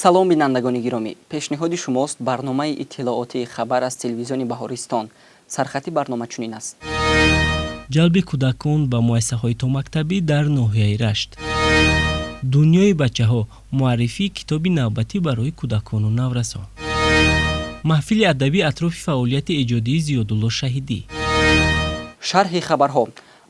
Салом, бинандагони гиромӣ! Пешниҳоди шумост барномаи иттилоотии «Хабар» аз телевизиони Баҳористон. Сархати барнома чунин аст: Ҷалби кӯдакон ба муассисаҳои томактабӣ дар ноҳияи Рашт, «Дунёи бачаҳо», муаррифии китоби навбатӣ барои кӯдакону наврасон, маҳфили адабӣ атрофи фаъолияти эҷодии Зиёдулло Шаҳидӣ. Шарҳи хабарҳо.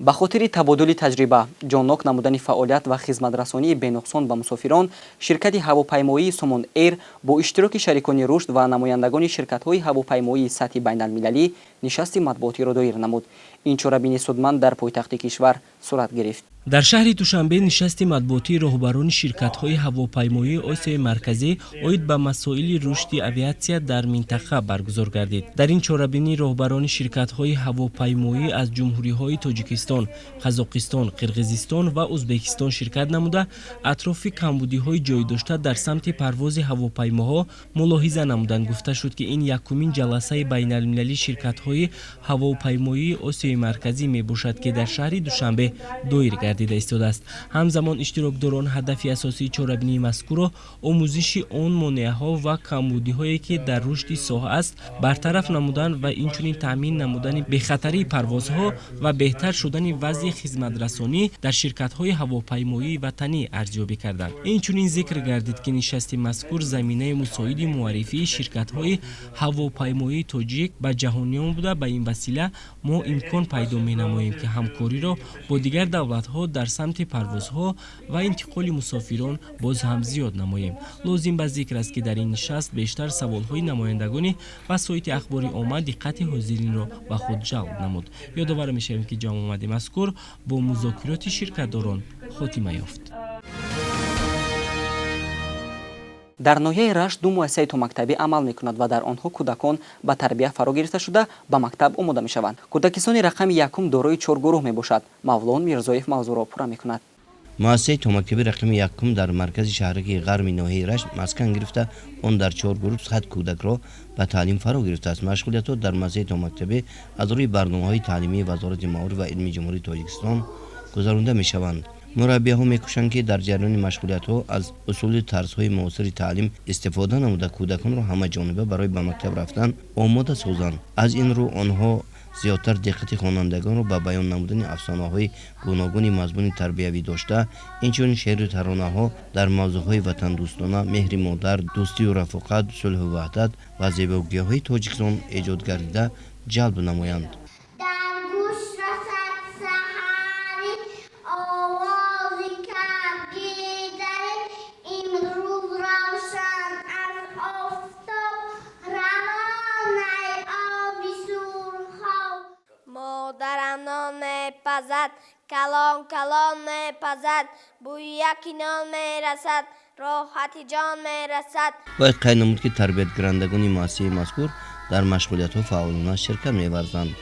Ба хотири табодули таҷриба, ҷоннок намудани фаъолият ва хизматрасонии бенуқсон ба мусофирон, ширкати ҳавопаймоии «Сомон Эйр» бо иштироки шарикони рушд ва намояндагони ширкатҳои ҳавопаймоии сатҳи байналмилалӣ нишасти матбуотиро доир намуд. Ин чорабини судманд дар пойтахти кишвар сурат гирифт. Дар шаҳри Душанбе нишасти матбуотии роҳбарони ширкатҳои ҳавопаймоии Осиёи Марказӣ оид ба масоили рушди авиатсия дар минтақа баргузор гардид. Дар ин чорабинӣ роҳбарони ширкатҳои ҳавопаймоӣ аз ҷумҳуриҳои Тоҷикистон, Қазоқистон, Қирғизистон ва Узбекистон ширкат намуда, атрофи камбудиҳои ҷойдошта дар самти парвози ҳавопаймоҳо мулоҳиза намуданд. Гуфта шуд, ки ин якумин ҷаласаи байналмилалии ширкатҳои ҳавопаймоии Осиёи Марказӣ мебошад, ки дар шаҳри Душанбе доир гардида истодааст. Ҳамзамон иштирокдорон ҳадафи асосии чорабинии мазкурро омӯзиши он монеаҳо ва камбудиҳое, ки дар рушди соҳа аст, бартараф намудан ва инчунин таъмин намудани бехатарии парвозҳо ва беҳтар шудани вазъи хизматрасонӣ дар ширкатҳои ҳавопаймоии ватанӣ арзёбӣ карданд. Инчунин зикр гардид, ки нишасти мазкур заминаи мусоиди муаррифии ширкатҳои ҳавопаймоии тоҷик ба ҷаҳониён буда, ба ин васила мо имкон пайдо менамоем, ки ҳамкориро бо дигар давлатҳо дар самти парвозҳо ва интиқоли мусофирон боз ҳам зиёд намоем. Лозим ба зикр аст, ки дар ин нишаст бештар саволҳои намояндагони васоити ахбори омма диққати ҳозиринро ба худ ҷалб намуд. Ёдовар мешавем, ки ҷамъомади мазкур бо музокироти ширкатдорон хотима ёфт. Дар ноҳияи Рашт ду муассисаи томактабӣ амал мекунад ва дар онҳо кӯдакон ба тарбия фаро гирифта шуда, ба мактаб омода мешаванд. Кӯдакистони рақами якум дорои чор гурӯҳ мебошад. Мавлон Мирзоев мавзӯъро пурра мекунад. Муассисаи томактабӣ рақами якум дар маркази шаҳраки ғарми ноҳияи Рашт маскан гирифта, он дар чор гурӯҳ 100 кӯдакро ба таълим фаро гирифтааст. Машғулиятҳо дар муассисаи томактабӣ аз рӯи барномаҳои таълимии Вазорати маориф ва илми Ҷумҳурии Тоҷикистон гузаронда мешаванд. Мураббиҳо мекӯшанд, ки дар ҷараёни машғулиятҳо аз усули тарзҳои муосири таълим истифода намуда, кӯдаконро ҳамаҷониба барои ба мактаб рафтан омода созанд. Аз ин рӯ онҳо зиёдтар диққати хонандагонро ба баён намудани афсонаҳои гуногуни мазмуни тарбиявӣ дошта, инчунин шеъру таронаҳо дар мавзӯъҳои ватандӯстона, меҳри модар, дӯстию рафоқат, сулҳу ваҳдат ва зебогиҳои Тоҷикистон эҷод гардида ҷалб намоянд. Дар гӯш расад саҳари овози кабгидари, имрӯз равшан аз офтоб равонаи оби сурхоб. Модарам нон мепазад, калон калон мепазад, бӯи яки нон мерасад, роҳати ҷон мерасад. Бояд қайд намуд, ки тарбиятгирандагони муассисаи мазкур дар машғулиятҳо фаъолона ширкат меварзанд.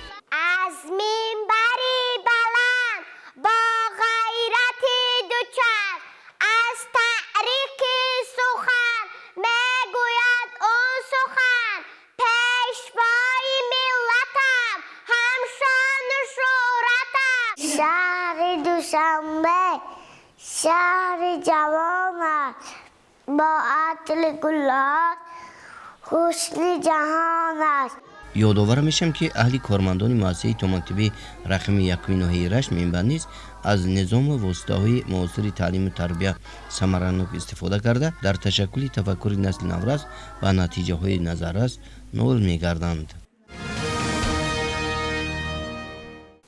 Аз минбари баланд бо ғайрати дучанд, аз таърихи сухан мегӯяд ӯ сухан. Пешвои миллатам, ҳамшону шӯҳратам. Шаҳри Душанбе шаҳри ҷавон аст, бо атри гулҳо ҳусни ҷаҳон аст. Ёдовар мешавам, ки аҳли кормандони муассисаи томактабӣ рақами якуми ноҳияи Рашт минбаъд низ аз низому воситаҳои муосири таълиму тарбия самаранок истифода карда, дар ташаккули тафаккури насли наврас ба натиҷаҳои назаррас ноил мегарданд.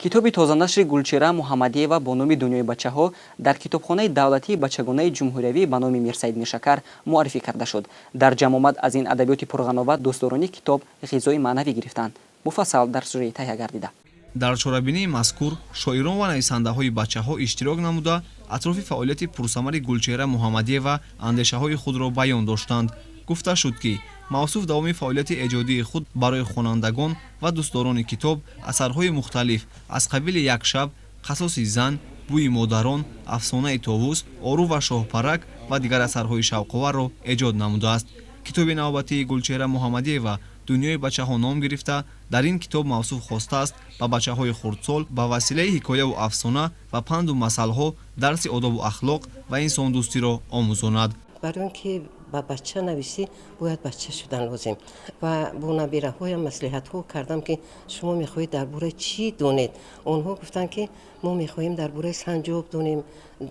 Китоби тозанашри Гулчеҳра Муҳаммадиева бо номи «Дунёи бачаҳо» дар китобхонаи давлатии бачагонаи ҷумҳуриявӣ ба номи Мирсаид Миршакар муаррифӣ карда шуд. Дар ҷамъомад аз ин адабиёти пурғановат дӯстдорони китоб ғизои маънавӣ гирифтанд. Муфассал дар сужаи таҳия гардида. Дар чорабинии мазкур шоирон ва нависандаҳои бачаҳо иштирок намуда, атрофи фаъолияти пурсамари Гулчеҳра Муҳаммадиева андешаҳои худро баён доштанд. Гуфта шуд, ки мавсуф давоми фаъолияти эҷодии худ барои хонандагон ва дӯстдорони китоб асарҳои мухталиф аз қабили «Як шаб», «Қасоси зан», «Бӯи модарон», «Афсонаи товус», «Ору ва шоҳпарак» ва дигар асарҳои шавқоварро эҷод намудааст. Китоби навбатии Гулчеҳра Муҳаммадиева «Дунёи бачаҳо» ном гирифта, дар ин китоб мавсуф хостааст ба бачаҳои хурдсол ба василаи ҳикояву афсона ва панду масалҳо дарси одобу ахлоқ ва инсондӯстиро омӯзонад. Барои он ки Ба бача нависӣ, бояд бача шудан лозим. Ва бо набираҳоям маслиҳатҳо кардам, ки шумо мехоҳед дар бораи чӣ донед. Онҳо гуфтанд, ки мо мехоҳем дар бораи санҷоб донем,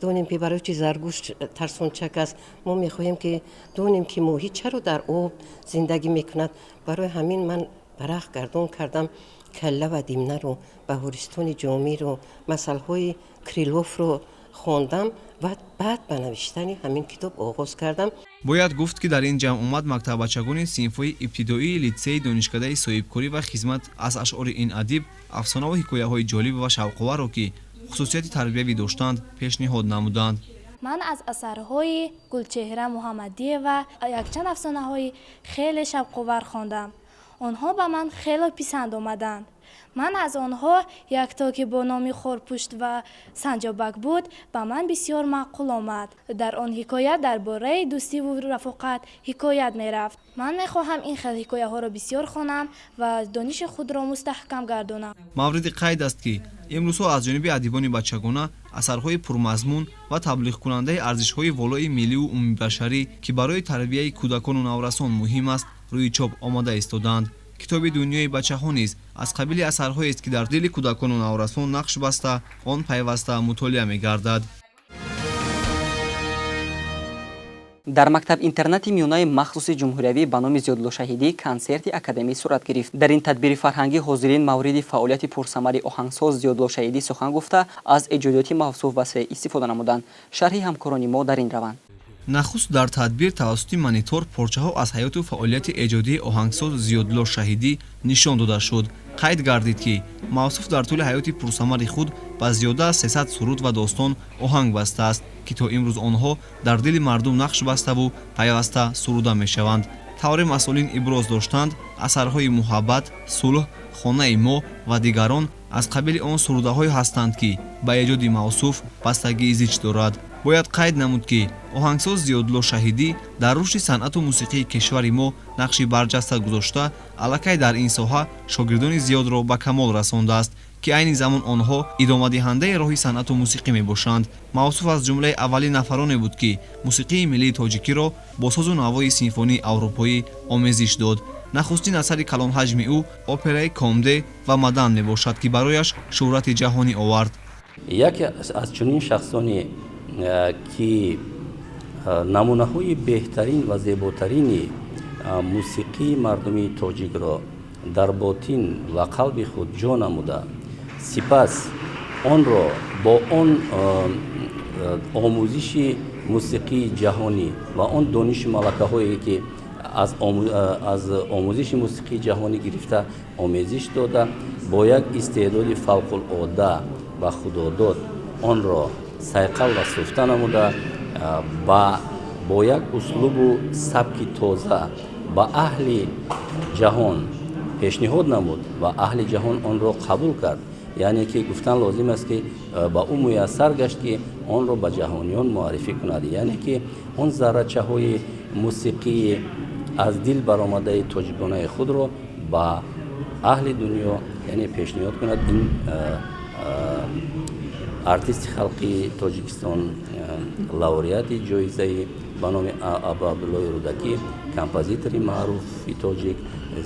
донем, ки барои чи заргӯшт тарсончак аст. Мо мехоҳем, ки донем, ки моҳӣ чаро дар об зиндагӣ мекунад. Барои ҳамин ман варақ гардон кардам Калла ва Димнаро, Баҳористони Ҷомиро, масъалҳои Криловро хондам ва баъд ба навиштани ҳамин китоб оғоз кардам. Бояд гуфт, ки дар ин ҷамъомад мактаббачагони синфҳои ибтидоии литсеи донишкадаи соҳибкорӣ ва хизмат аз ашъори ин адиб афсонаву ҳикояҳои ҷолиб ва шавқоварро, ки хусусияти тарбиявӣ доштанд, пешниҳод намуданд. Ман аз асарҳои Гулчеҳра Муҳаммадиева якчанд афсонаҳои хеле шавқовар хондам. Онҳо ба ман хеле писанд омаданд. Ман аз онҳо якто, ки бо номи Хорпушт ва санҷобак буд, ба ман бисёр маъқул омад. Дар он ҳикоят дар бораи дӯстиву рафоқат ҳикоят мерафт. Ман мехоҳам ин хел ҳикояҳоро бисёр хонам ва дониши худро мустаҳкам гардонам. Мавриди қайд аст, ки имрӯзҳо аз ҷониби адибони бачагона асарҳои пурмазмун ва таблиғкунандаи арзишҳои волои милливу умумибашарӣ, ки барои тарбияи кӯдакону наврасон муҳим аст, рӯи чоп омода истодаанд. Китоби «Дунёи бачаҳо» низ аз қабили асарҳоест, ки дар дили кӯдакону наврасон нақш баста, он пайваста мутолиа мегардад. Дар мактаб-интернати миёнаи махсуси ҷумҳуриявӣ ба номи Зиёдулло Шаҳидӣ консерти академӣ сурат гирифт. Дар ин тадбири фарҳангӣ ҳозирин мавриди фаъолияти пурсамари оҳангсоз Зиёдулло Шаҳидӣ сухан гуфта, аз эҷодиёти мавсуф васеъ истифода намуданд. Шарҳи ҳамкорони мо дар ин раванд. Нахуст дар тадбир тавассути монитор порчаҳо аз ҳаёту фаъолияти эҷодии оҳангсоз Зиёдулло Шаҳидӣ нишон дода шуд. Қайд гардид, ки мавсуф дар тӯли ҳаёти пурсамари худ ба зиёда аз 300 суруд ва достон оҳанг бастааст, ки то имрӯз онҳо дар дили мардум нақш баставу пайваста суруда мешаванд. Тавре масъулин иброз доштанд, асарҳои «Муҳаббат», «Сулҳ», «Хонаи мо» ва дигарон аз қабили он сурудаҳое ҳастанд, ки ба эҷоди мавсуф бастагии зич дорад. Бояд қайд намуд, ки оҳангсоз Зиёдулло Шаҳидӣ дар рушди санъату мусиқии кишвари мо нақши барҷаста гузошта, аллакай дар ин соҳа шогирдони зиёдро ба камол расондааст, ки айни замон онҳо идомадиҳандаи роҳи санъату мусиқӣ мебошанд. Мавсуф аз ҷумлаи аввалин нафароне буд, ки мусиқии миллии тоҷикиро бо созу навои симфонии аврупоӣ омезиш дод. Нахустин асари калонҳаҷми ӯ операи «Комде ва Мадан» мебошад, ки барояш шӯҳрати ҷаҳонӣ овард. Яке аз чунин шахсоне, ки намунаҳои беҳтарин ва зеботарини мусиқии мардумии тоҷикро дар ботин ва қалби худ ҷо намуда, сипас онро бо он омӯзиши мусиқии ҷаҳонӣ ва он дониши малакаҳое, ки аз омӯзиши мусиқии ҷаҳонӣ гирифта, омезиш дода, бо як истеъдоди фавқулода ва худодод онро сайқал ва суфта намуда, бо як услубу сабки тоза ба аҳли ҷаҳон пешниҳод намуд ва аҳли ҷаҳон онро қабул кард. Яъне ки гуфтан лозим аст, ки ба ӯ муяссар гашт, ки онро ба ҷаҳониён муаррифӣ кунад. Яъне ки он заррачаҳои мусиқии аз дил баромадаи тоҷиконаи худро ба аҳли дунё, яъне, пешниҳод кунад. Ин артисти халқии Тоҷикистон, лауреати ҷоизаи ба номи Абу Абдуллои Рӯдакӣ, композитори маъруфи тоҷик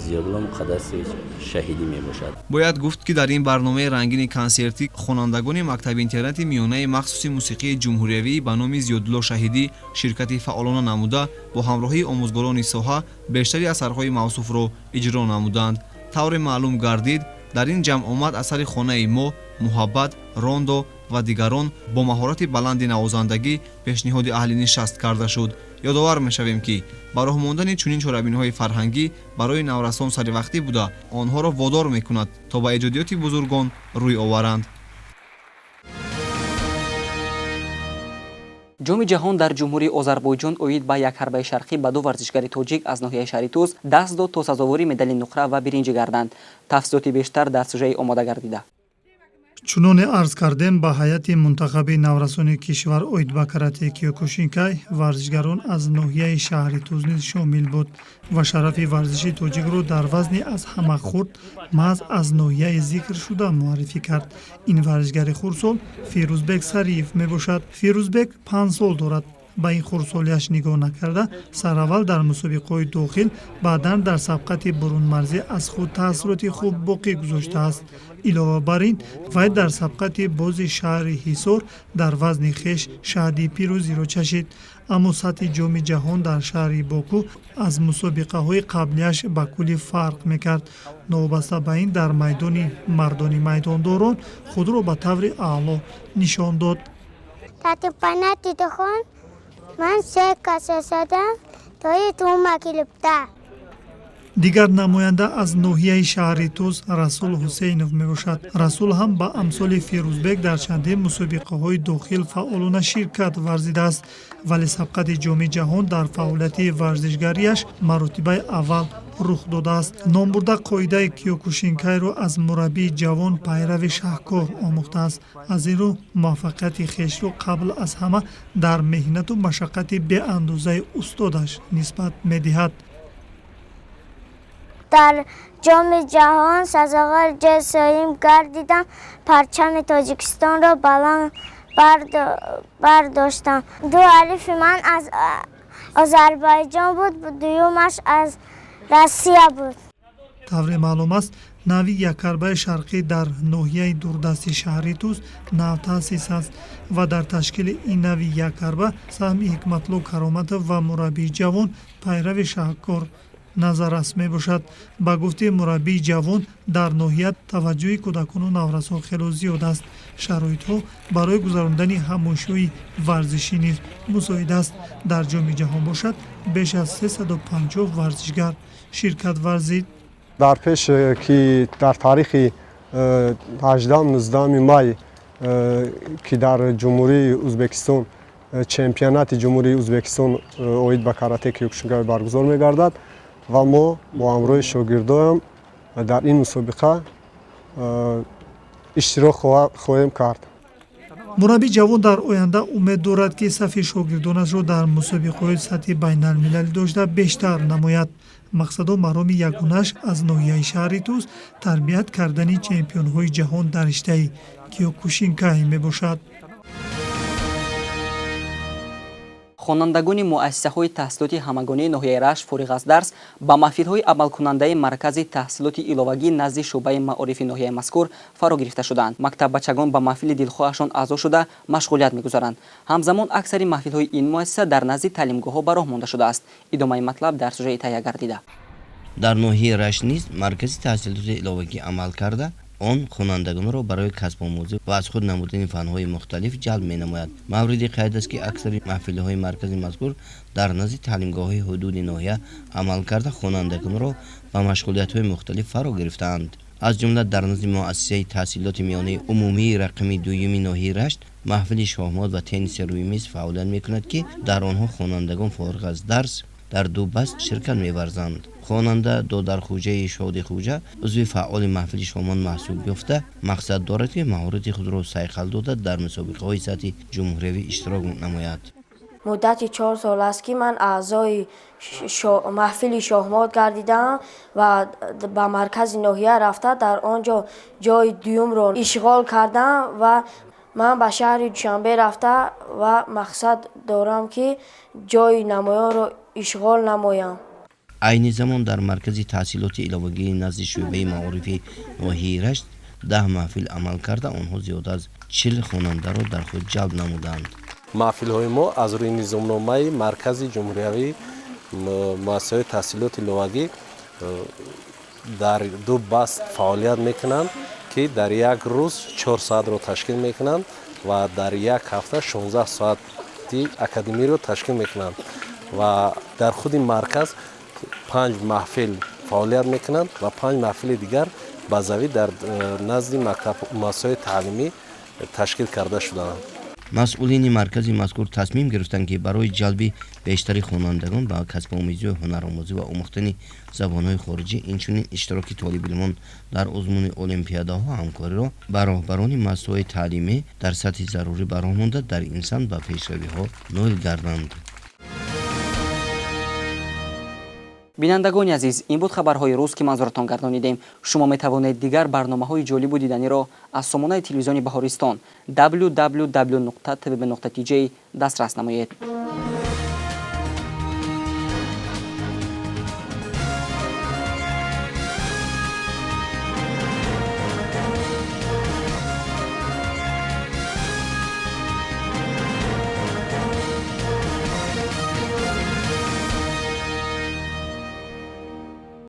Зиёдулло Муқаддасович Шаҳидӣ мебошад. Бояд гуфт, ки дар ин барномаи рангини консертӣ хонандагони мактаби-интернати миёнаи махсуси мусиқии ҷумҳуриявӣ ба номи Зиёдулло Шаҳидӣ ширкати фаъолона намуда, бо ҳамроҳии омӯзгорони соҳа бештари асарҳои мавсуфро иҷро намуданд. Тавре маълум гардид, дар ин ҷамъомад асари «Хонаи мо», «Муҳаббат», «Рондо» ва дигарон бо маҳорати баланди навозандагӣ пешниҳоди аҳли нишаст карда шуд. Ёдовар мешавем, ки ба роҳ мондани чунин чорабиниҳои фарҳангӣ барои наврасон саривақтӣ буда, онҳоро водор мекунад, то ба эҷодиёти бузургон рӯй оваранд. Ҷоми ҷаҳон дар Ҷумҳурии Озарбойҷон оид ба як ҳарбаи шарқӣ ба ду варзишгари тоҷик аз ноҳияи шаҳри Тӯс даст дод, то сазовори медали нуқра ва биринҷӣ гарданд. Тафсилоти бештар дар сюжаи омода гардида. Чуноне арз кардем, ба ҳайати мунтахаби наврасони кишвар оид ба карате киёкушинкай варзишгарон аз ноҳияи шаҳри Тӯз низ шомил буд ва шарафи варзиши тоҷикро дар вазни аз ҳама хурд маҳз аз ноҳияи зикршуда муаррифӣ кард. Ин варзишгари хурдсол Фирӯзбек Сариев мебошад. Фирӯзбек 5 сол дорад. Ба ин хурдсолиаш нигоҳ накарда, сараввал дар мусобиқаҳои дохил, баъдан дар сабқати бурунмарзӣ аз худ таассуроти хуб боқӣ гузоштааст. Илова бар ин, вай дар сабқати бози шаҳри Ҳисор дар вазни хеш шаҳди пирӯзиро чашид. Аммо сатҳи ҷоми ҷаҳон дар шаҳри Боку аз мусобиқаҳои қаблияш ба куллӣ фарқ мекард. Новобаста ба ин, дар майдони мардони майдондорон худро ба таври аъло нишон дод. Татипанатидихон ман се каса задам тои тума килипта. Дигар намоянда аз ноҳияи шаҳри Тӯс Расул Ҳусейнов мебошад. Расул ҳам ба амсоли Фирӯзбек дар чандин мусобиқаҳои дохил фаъолона ширкат варзидааст, вале сабқати ҷоми ҷаҳон дар фаъолияти варзишгарияш маротибаи аввал рух додааст. Номбурда қоидаи киёкушинкайро аз мураббии ҷавон пайрави шаҳкор омӯхтааст. Аз ин рӯ муваффақияти хешро қабл аз ҳама дар меҳнату машаққати беандозаи устодаш нисбат медиҳад. Дар ҷоми ҷаҳон сазовор ҷой соҳиб гардидам, парчами Тоҷикистонро баланд бардоштам. Ду ҳарифи ман аз Озарбойҷон буд, дуюмаш аз Россия буд. Тавре маълум аст, нави якарбаи шарқӣ дар ноҳияи дурдасти шаҳри Тӯс навтаъсис аст ва дар ташкили ин нави якарба саҳми Ҳикматулло Кароматов ва мураббии ҷавон пайрави шаҳкор назаррас мебошад. Ба гуфтаи мураббии ҷавон, дар ноҳия таваҷҷӯҳи кӯдакону наврасон хело зиёд аст. Шароитҳо барои гузарондани ҳамоишҳои варзишӣ низ мусоид аст. Дар ҷоми ҷаҳон бошад, беш аз 350 варзишгар ширкат варзид. Дар пеш ки дар таърихи 18-19 май ки дар Ҷумҳурии Ӯзбекистон чемпионати Ҷумҳурии Ӯзбекистон оид ба карате киёкушинкай баргузор мегардад ва мо бо ҳамроҳи шогирдоям дар ин мусобиқа иштирок хоҳем кард. Мураббии ҷавон дар оянда умед дорад, ки сафи шогирдонашро дар мусобиқаҳои сатҳи байналмилалӣ дошта бештар намояд. Мақсаду мароми ягонаш аз ноҳияи шаҳри Тӯс тарбият кардани чемпионҳои ҷаҳон дар риштаи киёкушинкай мебошад. Хонандагони муассисаҳои таҳсилоти ҳамагонии ноҳияи Рашт фориғ аз дарс ба маҳфилҳои амалкунандаи маркази таҳсилоти иловагӣ назди шӯъбаи маорифи ноҳияи мазкур фаро гирифта шудаанд. Мактаббачагон ба маҳфили дилхоҳашон аъзо шуда машғулият мегузаранд. Ҳамзамон аксари маҳфилҳои ин муассиса дар назди таълимгоҳҳо ба роҳ монда шудааст. Идомаи матлаб дар сужаи таҳия гардида. Дар ноҳияи Рашт низ маркази таҳсилоти иловагӣ амал карда, он хонандагонро барои касбомӯзӣ ва аз худ намудани фанҳои мухталиф ҷалб менамояд. Мавриди қайд аст, ки аксари маҳфилҳои маркази мазкур дар назди таълимгоҳҳои ҳудуди ноҳия амал карда, хонандагонро ба машғулиятҳои мухталиф фаро гирифтаанд. Аз ҷумла дар назди муассисаи таҳсилоти миёнаи умумии рақами дуюми ноҳияи Рашт маҳфили шоҳмот ва тенниси рӯи миз фаъолият мекунад, ки дар онҳо хонандагон фориғ аз дарс дар ду баст ширкат меварзанд. Хонанда Додархӯҷаи Шодихӯҷа узви фаъоли маҳфили шоҳмот маҳсуб ёфта, мақсад дорад, ки маҳорати худро сайқал дода дар мусобиқаҳои сатҳи ҷумҳуриявӣ иштирок намояд. Муддати 4 сол аст, ки ман аъзои маҳфили шоҳмот гардидаам ва ба маркази ноҳия рафта дар он ҷо ҷои дуюмро ишғол кардам ва ман ба шаҳри Душанбе рафта ва мақсад дорам, ки ҷои намоёнро ишғол намоям. Айни замон дар маркази таҳсилоти иловагии назди шӯъбаи маорифи ноҳияи Рашт 10 маҳфил амал карда, онҳо зиёда аз 40 хонандаро дар худ ҷалб намуданд. Маҳфилҳои мо аз рӯи низомномаи маркази ҷумҳуриявии муассисаҳои таҳсилоти иловагӣ дар ду баст фаъолият мекунанд, ки дар як рӯз 4 соатро ташкил мекунанд ва дар як ҳафта 16 соати академиро ташкил мекунанд ва дар худи марказ 5 маҳфил фаъолият мекунанд ва 5 маҳфили дигар базавӣ дар назди муассисаҳои таълимӣ ташкил карда шудаанд. Масъулини маркази мазкур тасмим гирифтанд, ки барои ҷалби бештари хонандагон ба касбомӯзию ҳунаромӯзӣ ва омӯхтани забонҳои хориҷӣ, инчунин иштироки толибилмон дар озмуни олимпиадаҳо ҳамкориро ба роҳбарони муассисаҳои таълимӣ дар сатҳи зарурӣ ба роҳ монда, дар ин самт ба пешравиҳо ноил гарданд. Бинандагони азиз, ин буд хабарҳои рӯз, ки манзуратон гардонидем. Шумо метавонед дигар барномаҳои ҷолибу диданиро аз сомонаи телевизиони Баҳористон www.tbb.tj дастрас намоед.